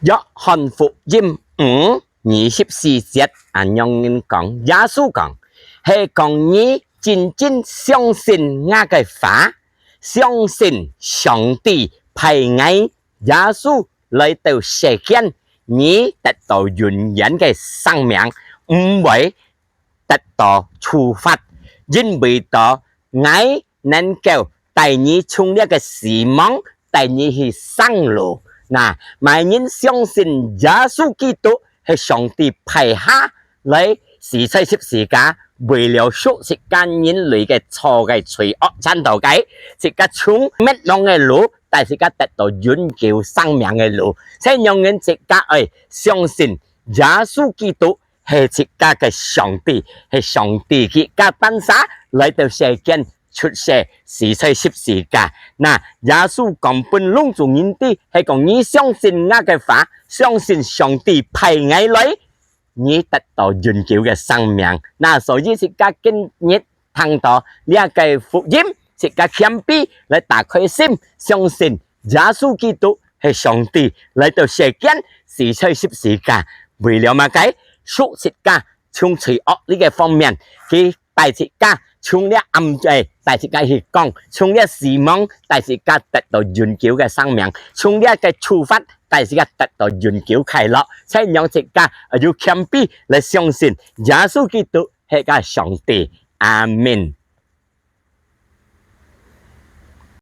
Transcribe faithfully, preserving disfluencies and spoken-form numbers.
約翰福音五二十四節恁樣講，耶穌講：「係講你真正相信𠊎个話，相信上帝派𠊎耶穌來到世間，你得到永遠个生命，毋會得到處罰，因為到𠊎能夠帶你從這个死亡帶你去生路。」那麼人相信耶穌基督係上帝派下來死在十字架，為了贖自家人類个錯个罪惡，真到个自家從滅亡个路帶自家得到永久生命个路。所以人自家愛相信耶穌基督係自家个上帝，係上帝自家單儕來到世間出世，死在十字架。那耶穌講分攏總人知，係講你相信𠊎个話，相信上帝派𠊎來，你得到永久个生命。那所以自家今日聽到這个福音，自家謙卑來打開心，相信耶穌基督係上帝來到世間，死在十字架，為了麼个？贖自家從罪惡這个方面，佢帶自家從這暗罪帶自家去光，從這死亡帶自家得到永久个生命，從這个處罰帶自家得到永久快樂。所以人自家愛有謙卑來相信耶穌基督係个上帝。阿門。